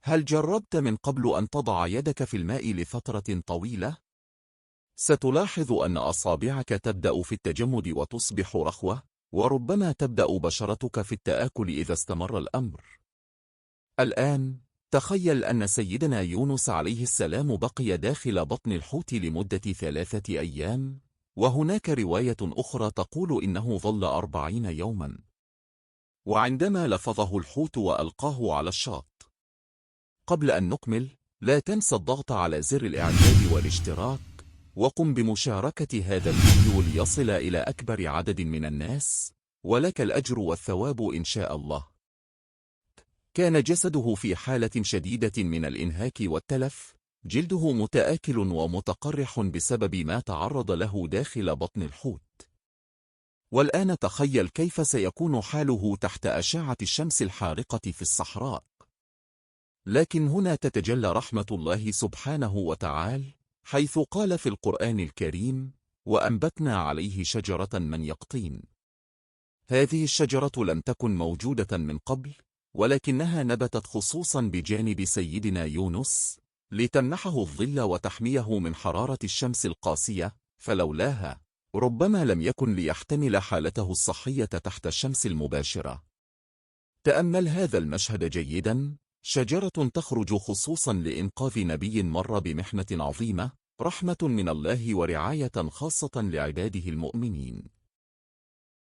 هل جربت من قبل أن تضع يدك في الماء لفترة طويلة؟ ستلاحظ أن أصابعك تبدأ في التجمد وتصبح رخوة، وربما تبدأ بشرتك في التآكل إذا استمر الأمر. الآن، تخيل أن سيدنا يونس عليه السلام بقي داخل بطن الحوت لمدة 3 أيام، وهناك رواية أخرى تقول إنه ظل 40 يوما. وعندما لفظه الحوت وألقاه على الشاط. قبل أن نكمل، لا تنسى الضغط على زر الإعجاب والاشتراك، وقم بمشاركة هذا الفيديو ليصل إلى أكبر عدد من الناس، ولك الأجر والثواب إن شاء الله. كان جسده في حالة شديدة من الإنهاك والتلف، جلده متآكل ومتقرح بسبب ما تعرض له داخل بطن الحوت. والآن تخيل كيف سيكون حاله تحت أشعة الشمس الحارقة في الصحراء. لكن هنا تتجلى رحمة الله سبحانه وتعالى، حيث قال في القرآن الكريم: وأنبتنا عليه شجرة من يقطين. هذه الشجرة لم تكن موجودة من قبل، ولكنها نبتت خصوصا بجانب سيدنا يونس، لتمنحه الظل وتحميه من حرارة الشمس القاسية، فلولاها ربما لم يكن ليحتمل حالته الصحية تحت الشمس المباشرة. تأمل هذا المشهد جيدا، شجرة تخرج خصوصا لإنقاذ نبي مر بمحنة عظيمة، رحمة من الله ورعاية خاصة لعباده المؤمنين.